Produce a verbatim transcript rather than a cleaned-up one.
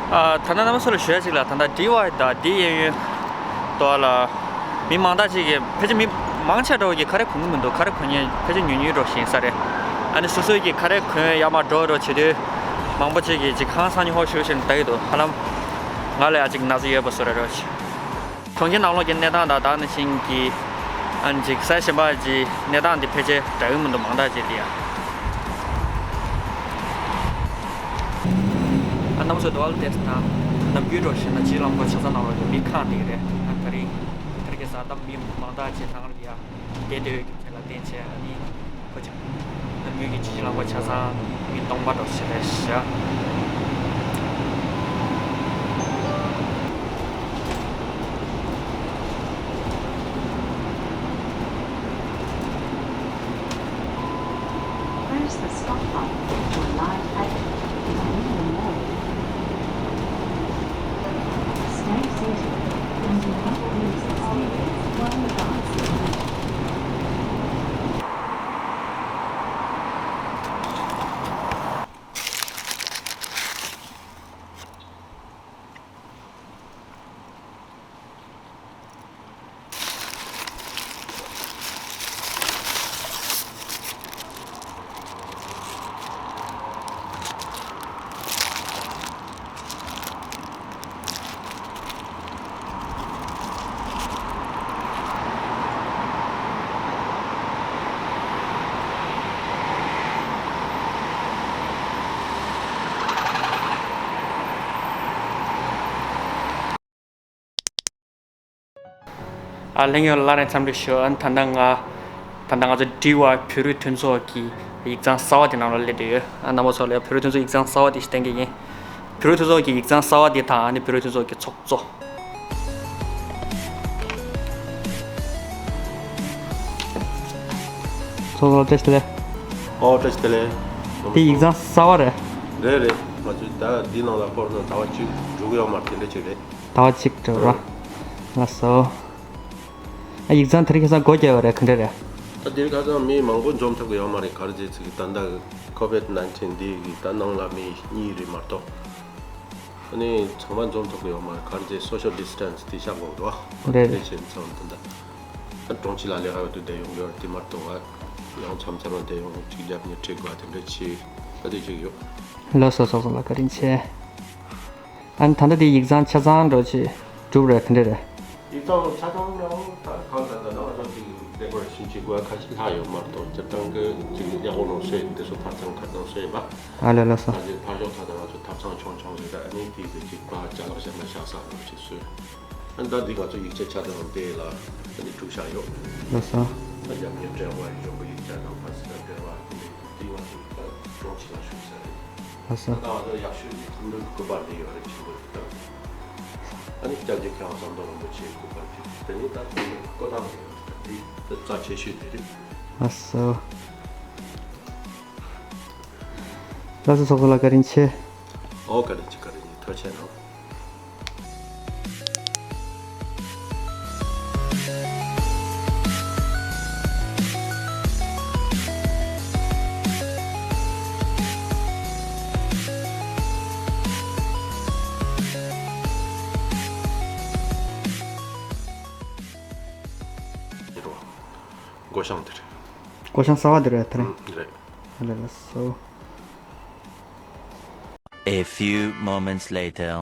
ཨ། ད་ལྟ་རྣམ་པ་ཚོ་ལ་ཞུ་ཡ་ཅིག་ལ། ད་ལྟ་ཌི་ཝའི་དང་ཌི་གཡས་གཡོན་དུ་ལ་མི་མང་དག་ཅིག་གིས་ཕལ་ཆེར་མི་མང་ཆེ་འདྲ་བོ་གིས་ཁ་རས་གོན་གྱི་མི་འདུག་ཁ་རས་གོན་མཁན་ཕལ་ཆེར་ཉུང་ཉུང་འདྲ་བོ་ཞིག་ཡིན་ས་རེད། ཨ་ནི་སོ་སོ་གིས་ཁ་རས་གོན་ཡར་མར་འགྲོ་འགྲོ་བྱེད་དུས་མང་པོ་ཅིག་གིས་ཅིག་ཧང་སང་ཉི་ཧོ་ཞུ་བཞིན་བསྡད་ཀྱི་འདུག་ཧ་ལམ་ང་ལ་ཡ་ཅིག་ན་ཚ་ཡོད་པ་བཟོ་འདྲ་འདྲ་བོ་ཞིག་གྲོང་ཁྱེར་ནང་ལོགས་ཀྱི་གནས་སྟངས་དང་ད་ག་ནང་བཞིན་གྱི་ཨ་ནི་ཅིག་ས་གཞན་པ་ཅིག་གནས་སྟངས་འདི་ཕལ་ཆེར་འདྲ་གི་མི་འདུག་མང་དག་ཅིག་འདི་ཡ། ཨ། རྣམ་པ་ཚོ་འདི་བ་ལ་བལྟས་ན་ནམ་རྒྱུན་འདྲ་བོ་ཞིག་ན་སྤྱི་ལམ་སྒོ་ཆ་ཚང་ནང་ལོགས་ཀྱི་མི་ཁག་འདི་རེད། ཨ། ད་རེས་ད་རེས་ཀྱི་གཟའ་ཟླ་མི་མང་དག་ཅིག་ནང་ལ་ཡ་བསྡད་སྡོད་ཡོད་རྒྱུ་མཚན་ལ་བརྟེན་བྱས། ཨ་ནི་ཁོ་ཅིག་ནམ་རྒྱུན་གྱི་སྤྱི་ལམ་སྒོ་ཆ་ཚང་མི་སྟོང་པ་འདྲ་བོ་ཞིག་རེད་ཤག Where's the stop line? Your line at Marina Mall. Stay seated and do not use the stairs while advancing. ཨ། ལྷན་རྒྱས་ལ་སླར་ཡང་འཚམས་འདྲི་ཞུ། ཨ། ད་ལྟ་ང་ད་ལྟ་ང་ཚོ་ཌི་ཝའི་བོད་རིགས་མཐུན་ཚོགས་ཀྱི་ཡིག་ཚང་གསར་བ་དེ་ནང་ལ་སླེབས་བསྡད་ཡོད། ཨ། རྣམ་པ་ཚོ་ལ་བོད་རིགས་མཐུན་ཚོགས་ཡིག་ཚང་གསར་བ་དེ་ཞིག་སྟོན་གྱི་ཡིན། བོད་རིགས་མཐུན་ཚོགས་ཀྱི་ཡིག་ཚང་གསར་བ་དེ་དང་། ཨ་ནི་བོད་རིགས་མཐུན་ཚོགས་ཀྱི་ཚོགས་གཙོ། ཚོགས་གཙོ་བཀྲ་ཤིས་བདེ་ལེགས། ཨོ། བཀྲ་ཤིས་བདེ་ལེགས། དེ་ཡིག་ཚང་གསར་བ་རེད། རེད་རེད། ང་ཚོས་ད་འདི་ནང་ལ་སྤོར་ན་ཟླ་བ་གཅིག་འགྲོ་གི་ཡོད་མ་རེད། དེ་འདྲ་ཅིག་རེད། ཟླ་བ་གཅིག་འགྲོ་ར། ལགས་སོ། ཨ། ཡིག་ཚང་དེ་རིང་ཁ་སང་སྒོ་བརྒྱབ་པ་རེད། ག་འདྲ་རེད། ད་དེ་རིང་ཁ་སང་མི་མང་པོ་འཛོམས་ཐུབ་ཀྱི་ཡོད་མ་རེད། ག་རེ་བྱས་ཚིག་ད་ལྟ་ཁོ་བིད་ནའིན་ཊིན་འདི་གི་ད་ནང་ལ་མི་གཉིས་རེད་མ་གཏོགས། ཨ་ནི་ཚང་མ་འཛོམས་ཐུབ་ཀྱི་ཡོད་མ་རེད། ག་རེ་བྱས་སོ་ཤལ་ཌི་སི་ཊན་སི་དེ་བཞག་དགོས་འདུག་བ། རེད་རེད། དེ་བྱས་ཙང་ད་ལྟ་ད་གྲོང་ཁྱེར་ལ་ལས་ཀ་ཡོད་དུས་བསྡད་ཡོང་གི་ཡོད་རེད། དེ་མ་གཏོགས་བ་ཡང་མཚམས་མཚམས་ལ་བསྡད་ཡོང་། གཅིག་རྒྱབ་གཉིས་ཁྲིད་དགོས་པ་དེ་འདྲ་བྱས། ད་དེ་ཅིག་ཡོད། ལགས་སོ། ཚོགས་གཙོ་ལགས་བཀའ་དྲིན་ཆེ། ཨ་ནི་ད་ལྟ་དེ་ཡིག་ཚང་ཆ་ཚང་འགྲོ་ཆེད་གྲུབ་རེད། ག་འདྲ་རེད། ཡིག་ཚང་ཆ་ཚང་ནང་ད་གང་ལྟར་ད་ང་ཚོ་ཅིག་ཌེ་ཀོ་རེ་ཤན་བྱེད་དགོས་ཁ་ཤས་ལྷག་ཡོད་མ་གཏོགས། སྤྱིར་བཏང་གི་ཅིག་གཡག་གོ་ནང་བཟོས། འདི་ཚོ་ཐབ་ཚང་ཁ་ཚང་བཟོས་ཡིན་པ། ཨ་ལས། ལགས་སོ། ད་ཅིག་ཕར་ཕྱོགས་ཁ་ད་ང་ཚོ་ཐབ་ཚང་ཆུང་ཆུང་ཟིག་ད་ཨ་ནི་དེ་ཟིག་ཅིག་ཕར་ཅ་ལག་གཞན་པ་བཞག་ས་རང་ཅིག་བཟོས། ཨ་ནི་ད་འདི་ང་ཚོ་ཡིག་ཆ་ཆ་ཚང་དེ་ལ་ཨ་ནི་བྲིས་བཞག་ཡོད། ལགས་སོ། ད་རྒྱབ་ནས་འགྲེལ་བ་གཞུང་གི་ཡིག་ཆ་དང་ཕ་སི་ལ་འགྲེལ་བ་དེ་འདྲ་དེ་ང་ཚོ་ད་གྲོང་ཁྱེར་ལ་ཞུགས་ས་རེད། ལགས་སོ། ད་ང་ཚོ་ཡག་ཤོས་ཀྱི་ཁུངས་ལུང་གི་སྐུ་པར་འདི་ཡོད་རེད། ཆེན་པོ་དེ་དང་། ཨ་ནི་སྐྱབས་རྗེ་མཁས་དབང་ཟམ་གདོང་རིན་པོ་ཆེའི་སྐུ་པར་དེ། དེ་ནི་ད་དེ་ནི་སྐུ་ཐང་དེ་ཡོད་རེད། དེ་དེ་རྩ་ཆེ་ཤོས་དེ་རེད། ལགས་སོ། ལགས་སོ། ཚོགས་གཙོ་ལགས་བཀའ་དྲིན་ཆེ། ཨོ། བཀའ་དྲིན་ཆེ། བཀའ་དྲིན་ཆེ། ཐུགས་རྗེ་གནང་། སྒོ་བྱང་དེ་རེད། སྒོ་བྱང་གསར་བ་དེ་རེད། དེ་རེད། ཨ་ལས། ལགས་སོ། A few moments later.